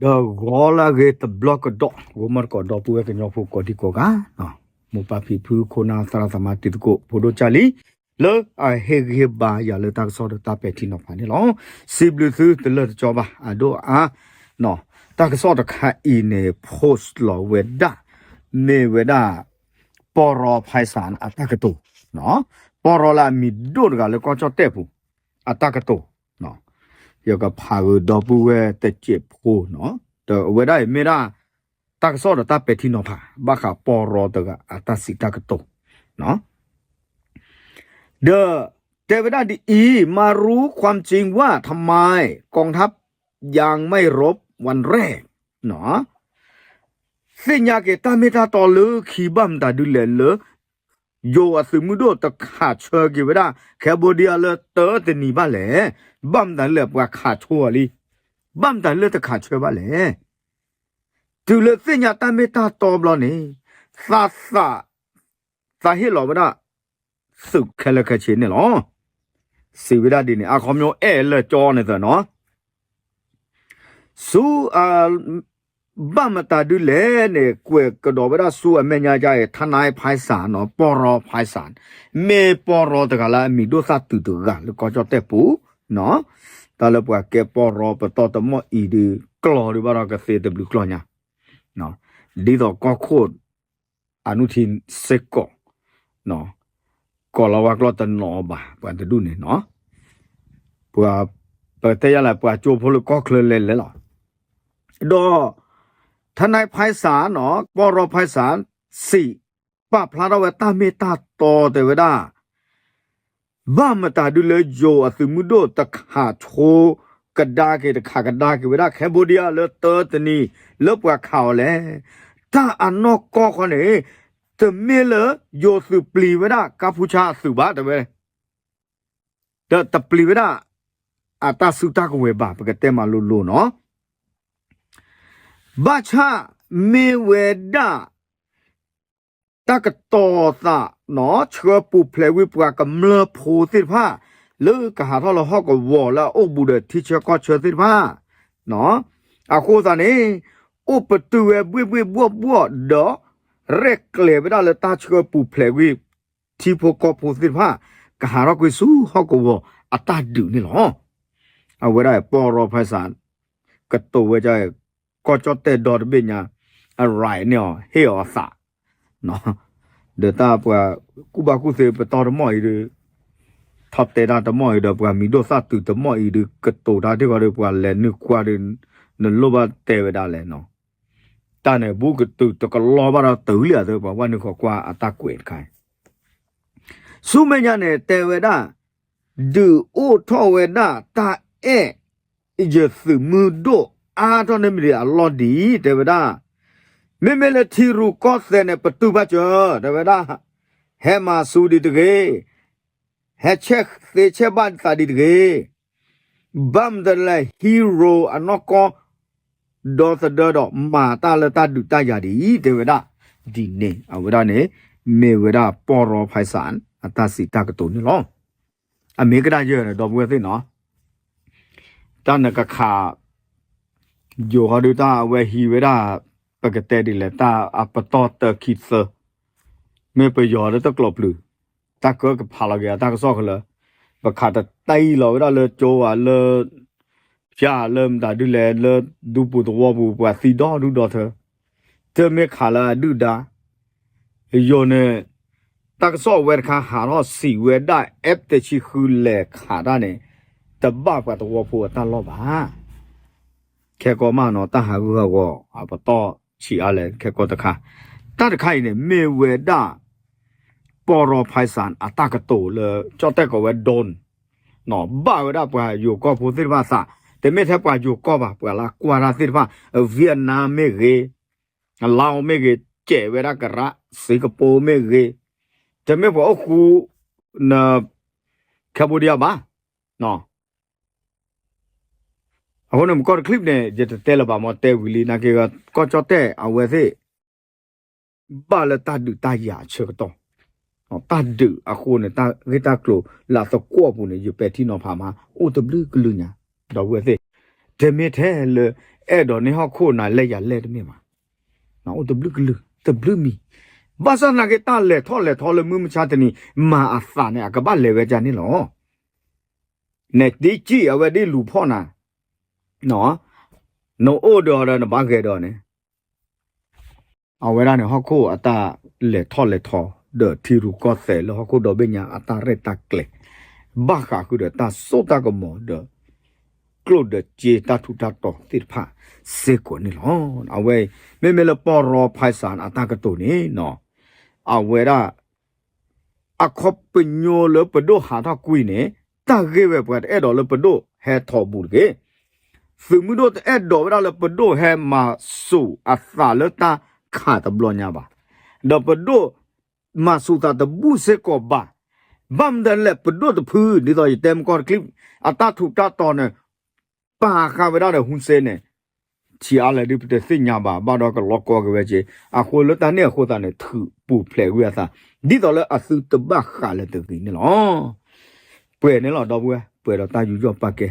တဂီၤလၢအဂ့ၤတဘျီကဒီး ဂီၤမီၢ်တကိး ဒီပုၢ်ဝဲၢ်ကညီဖိကိးဒံကိးဂၤ, မိၢ်ပၢ်ဖံဖု ခိၣ်နၢ်သရၣ်သမါတံၤသကိး ဖိဒိၣ်ကၢ်လံၤ လၢအဟ့ၣ်ဂံၢ်ဟ့ၣ်ဘါယၤလၢတၢ်ကစီၣ်ဒီးတၢ်ပဲာ်ထံနီၤဖးန့ၣ်လီၤ. စံးဘျုးသုတလၢာ်တကီဘၣ် အဒိၣ်အါ, တၢ်ကစီၣ်တခါအံၤန့ၣ် post လီၤဝဲဒၣ် မ့ၢ်ဝဲဒၣ် ပီၢ်ရီဖါစၣ်အတၢ်ကတိၤ, ပီၢ်ရီလၢအမံၤဒိၣ်တဂၤလၢကီၢ်ကၠီၣ်တဲၣ်ပူၤ အတၢ်ကတိၤ, ယကဖးဂ့ၤဒီပုၢ်ဝဲၢ်တစဲးဖိနီၤ, ဒီးအဝဲဒၣ်အံၤမ့ၢ်ဒၣ် တၢ်ကစီၣ်ဒီးတၢ်ပဲာ်ထံနီၤဖး ဘၣ်ဃးပီၢ်ရီတဂၤအတၢ်စံးတၢ်ကတိၤ ဒီးတဲဝဲဒၣ်ဒ်အံၤ มารู้ความจริงว่าทำไมกองทัพยังไม่รบวันแรก သ့ၣ်ညါက့ၤတၢ်မ့ၢ်တၢ်တီလၢခံ ဘၣ်မတၤဒ်လဲၣ်လၢ ယိၤအသုးမုၢ်ဒိၣ်တခးဆၢက့ၤဝဲဒၣ် Cambodia လၢတၢတနံၤဘၣ်လဲၣ်. ဘၣ်မတၤလၢပှၤခးဆိအီၤလံ. ဘၣ်မတၤလၢတခးဆၢဘၣ်လဲၣ်. တုၤလၢသ့ၣ်ညါတၢ်မ့ၢ်တၢ်တီဘျီန့ၣ် သးသး သးဟ့ၣ်လီၤဝဲဒၣ် သုးခဲလၢာ်ခဲဆ့န့ၣ်လီၤ. စံးဝဲဒၣ်ဒ်န့ၣ် အခီပညီအဲၣ်လၢကၠီန့ၣ်သၢနီၤ ဆူ ဘၣ်မတၤဒ်လဲၣ်န့ၣ် ကွဲးကဒီးဝဲဒၣ်ဆူအမဲာ်ညါကအံၤ ထါနါဖါစၣ်နီၤ ပီၢ်ရီဖါစၣ်, မ့ၢ်ပီၢ်ရီတဂၤလၢအမံၤဒိၣ်သၣ်တုၤတဂၤလၢကီၢ်ကၠီၣ်တဲၣ်ပူၤနီၤ, တၢ်လၢပှၤကဲပီၢ်ရီပတီၢ်တမီၢ်အံၤဒီး ကျီၢ်ဒုးဘၣ်ဒီးကသ့တဘျုးကျီၢ်ညါ ဒ်သိးကီၢ်ခိၣ် အနုထံစ့ၢ်ကီး ကိးလီၤဝဲကျီၢ်တနီၤဘၣ် ပှၤတဒူၣ်န့ၣ်နီၤ, ပှၤ ပတဲယၤလဲၣ် ပှၤကၠိဖိလၢကီၢ်ချၢလဲၤလဲၤလီၤ. ဒီး ထါနါဖါစၣ်နီၤ ပီၢ်ရီဖါစၣ် စံးပာ်ဖျါထီၣ်ဝဲတၢ်မ့ၢ်တၢ်တီတဲဝဲဒၣ် ဘၣ်မတၤဒုးလၢယိၤအသုးမုၢ်ဒိၣ်တခးဆိကဒါက့ၤ တခးကဒါက့ၤဝဲဒၣ် Cambodia လၢတၢတနံၤ လၢပှၤခးအီၤလဲၣ်. တၢ်အနီၢ်ကီၢ်ခီန့ၣ် တမ့ၢ်လၢယိၤသုးပျံၤဝဲဒၣ် ကါဖူဆါအသုးဘၣ်တဲဝဲ, ဒီးတပျံၤဝဲဒၣ် အတၢ်စုတၢ်ကဝဲၤဘၣ် ပကတဲမးလိၤလိၤနီၤ. ဘၣ်ဆၣ်မ့ၢ်ဝဲဒၣ် တၢ်ကတီၤသးနီၤ ဆှၢပူၤဖျဲးဝံၤပှၤကမျၢၢ်ဖိသ့ၣ်တဖၣ် လၢကဟးထီၣ်လၢဟီၣ်ကဝီၤလၢအအိၣ်ဘူးဒီးထံဆၢကီၢ်ဆၢသ့ၣ်တဖၣ်နီၤ, အဃိသတးန့ၣ် အိၣ်ပတုာ်ဝဲဘှ့ၣ်ဘှ့ၣ်ဘှီၣ်ဘှီၣ်ဒီး ရဲၣ်ကျဲၤဝဲဒၣ်လၢတၢ်ဆှၢပူၤဖျဲးဝံၤ ထံဖိကီၢ်ဖိသ့ၣ်တဖၣ် ကဟးထီၣ်ကွံာ်ဆူဟီၣ်ကဝီၤအတၢ်ဒုးန့ၣ်လီၤ. အဝဲဒၣ်ပီၢ်ရီဖါစၣ် ကတိၤဝဲဒၣ် ကီၢ်ကၠီၣ်တဲၣ်ဒီတဘ့ၣ်ညါ အရၤန့ၢ်အီၤ ဟ့ၣ်အီၤအသး ဒီးတၢ်ပှၤကူၣ်ဘၣ်ကူၣ်သ့ပတီၢ်တမီၢ်အံၤဒီး ထီၣ်တဲတၢ်တမီၢ်အံၤဒီး ပှၤမံၤဒိၣ်သၣ်တုၤတမီၢ်အံၤဒီး ကတိၤတၢ်ထံၣ်ဃီဒီး ပှၤလဲၤနုာ်ကွၢ်ဒီး နလိၣ်ဘၣ်တဲဝဲဒၣ်လဲၣ်နီၤ. တၢ်န့ၣ် ဘူးကတုၤတကလီဘၣ်ဒီးတုၤလံအသး ပှၤဝဲနုာ်ဃီကွၢ်အတၢ်ကွဲးတခါ ဆူမဲာ်ညါန့ၣ် တဲဝဲဒၣ် ဒုးအိၣ်ထီၣ်ဝဲဒၣ်တၢ်အဲၣ် ယသုးမုၢ်ဒိၣ်အါထီၣ်န့ၣ်မ့ၢ်ဒ်အလီၢ်ဒ်အံၤ တဲဝဲဒၣ်, မ့မ့ၢ်လၢထံရူၢ်ကီၢ်သဲးန့ၣ် ပတုာ်ဘၣ်စၢၤ တဲဝဲဒၣ်, ဟဲမၤဆူဒံးတဂ့ၤ, ဟဲဆဲးသ့ဆဲးဘၣ်သးဒံးတဂ့ၤ, ဘၣ်မတၤလဲၣ် hero အနီၢ်ကီၢ် ဒီသဒၢဒီးမၤတၢ်လၢတၢ်ဒုးတၢ်ယၤဒ်အံၤ တဲဝဲဒၣ်, ဒ်န့ၣ် အဝဲဒၣ်န့ၣ် မ့ၢ်ဝဲဒၣ်ပီၢ်ရီဖါစၣ် အတၢ်စံးတၢ်ကတိၤန့ၣ်လီၤ. အမ့ၢ်ကဒၣ်ယဲၢ်န့ၣ် ဒီပုၢ်ဝဲၢ်သ့ၣ်နီၤ, တၢ်နကခး ယိၤဟီဒုးတၢ်အဝဲဟံးဝဲဒၣ် ပကတဲဒ်လဲၣ် တၢ်အပတီၢ်တၢခံသၢ, မ့ၢ်ပယီၤလၢတကျိးပျုၤ, တၢ်ကၢကဖးလီၤက့ၤအတၢ်ကစီၣ်ခဲလၢာ်, ပခးတတံၢ်လီၤဝဲဒၣ်လၢကၠိဝဲလၢ ဖၠၣ်လၢမတၤဒ်လဲၣ် လၢဒူပူၤသဝီပူၤ ပှၤသံဒီဒူၣ်ဒီထၢ, တမ့ၢ်ခးလၢအဒုၣ်ဒါ ယိၤန့ၣ် တၢ်ကစီၣ်ဝဲတခါဟးထီၣ်စံးဝဲဒၣ် F တဆံဃုလဲၤခးတၢ်န့ၣ် တဘၣ်ပှၤသဝီဖိအတၢ်လီၢ်ဘၣ်. ခဲကီမးနီၤ တၢ်ဟးဂူာ်ဟးဂီၤ အပတီၢ်ဆံးအါလဲၣ် ခဲကီတခါ, တၢ်တခါအံၤန့ၣ် မ့ၢ်ဝဲဒၣ် ပီၢ်ရီဖါစၣ်အတၢ်ကတိၤလၢ ကၠီၣ်တဲၣ်ကိးဝဲ drone နီၤ ဘၣ်ဝဲဒၣ်ပှၤယိၤကီၢ်ဖိသ့ၣ်တဖၣ်အသး, တမ့ၢ်ထဲပှၤယိၤကီၢ်ဘၣ် ပှၤလၢကွၢ်တၢ်သ့ၣ်တဖၣ် Vietnam မ့ၢ်ဂ့ၤ, Laos မ့ၢ်ဂ့ၤ, ကဲးဝဲဒၣ်ကရၣ် Singapore မ့ၢ်ဂ့ၤ, တမ့ၢ်ပှၤအိၣ်ဃူ န Cambodia ဘၣ်. အဃိန့ၣ် မကီၢ်တချံးန့ၣ် ယတတဲလၢၤဘၣ် မ့ၢ်တဲဝံၤလံ နာ်က့ ကီၢ်ကၠီၣ်တဲၣ်အဝဲသ့ၣ် ဘၣ်လၢတၢ်ဒုးတၢ်ယၤအဆၢကတီၢ်, တၢ်ဒုးအဃိန့ၣ် တၢ်ဂ့ၢ်တၢ်ကျိၤလၢအသကွီၢ်ပူၤန့ၣ် ယပဲာ်ထံနီၤဖးမး အိၣ်တဘျုးကလုာ်ညါ ဒီပုၢ်ဝဲၢ်သ့ၣ်, တမ့ၢ်ထဲလၢ အဲၣ်ဒိးန့ၢ်ဟီၣ်ခိၣ်နၤလဲၢ်ယၤလဲၢ်တမ့ၢ်ဘၣ်. အိၣ်တဘျုးကလုာ် တဘျုးမံၤ, ဘၣ်ဆၣ်သနာ်က့ တၢ်လဲၤထီၣ်လဲၤထီလၢမုၢ်မဆါတနံၤ မၤအသးန့ၣ် အကဘၣ်လဲၤဝဲဒ်န့ၣ်လီၤ. နတ့ကံၣ်အဝဲဒ်လူၤဖီၣ်နၤ, နအိၣ်ဒီးအီၤဒီးနဘၣ်ဂဲၤဒီးန့ၣ် အဝဲဒၣ်န့ၣ် ဟီၣ်ခိၣ်အတၢ်လဲၤထီၣ်လဲၤထီ ဒီးထံရူၢ်ကီၢ်သဲးလၢဟီၣ်ခိၣ်ဒီဘ့ၣ်ညါအတၢ်ရဲၣ်တၢ်ကျဲၤ ဘၣ်ဃးဃုာ်ဒီးတၢ်စိတၢ်ကမီၤဒီး ကျိၣ်ဒီးစ့တၢ်ထူးတၢ်တီၤသ့ၣ်တဖၣ်စ့ၢ်ကီးန့ၣ်လီၤ. အဝဲ မ့မ့ၢ်လၢပီၢ်ရီဖဲစၢ်အတၢ်ကတိၤန့ၣ် အဝဲဒၣ် အခီပညီလၢပဒိၣ်ဟးထီၣ်ကွံာ်န့ၣ် တၢ်ဂ့ၢ်ဝဲပှၤတအဲၣ်ဒိးလၢပဒိၣ်ဟဲထီၣ်ဘူးတဂ့ၤ. သုးမုၢ်ဒိၣ်တအဲၣ်ဒိးဝဲဒၣ်လၢပဒိၣ်ဟဲမၤစူၤအသးလၢတၢ်ခးတဘျီညါဘၣ်. ဒီးပဒိၣ်မၤစူၤသးတဘူးစ့ၢ်ကီးဘၣ်. ဘၣ်မနုၤလဲၣ် ပဒိၣ်တဖု ဒ်သိးယတဲမကီၢ်တချံ အတၢ်ထူးတၢ်တီၤန့ၣ် ပာ်ဃာ်ဝဲဒၣ်ဒီးဟူစ့န့ၣ် ဆံးအါလဲၣ်ဒုး ပတသ့ၣ်ညါဘၣ် ဘၣ်ဒီးကလီကီက့ၤဝဲက့ၤ အဃိလၢတၢ်န့ၣ်အဃိသတးန့ၣ် ထုးပူၤဖျဲးကွံာ်အသး ဒ်သိးလၢအသုတဘၣ်ဃးလၢၤတဂ့ၤန့ၣ်လီၤ. ပှဲၤန့ၣ်လီၤ ဒီပုၢ်ဝဲၢ် ပှဲၤဒီးတၢ်ယူးယီၣ်ပာ်ကဲ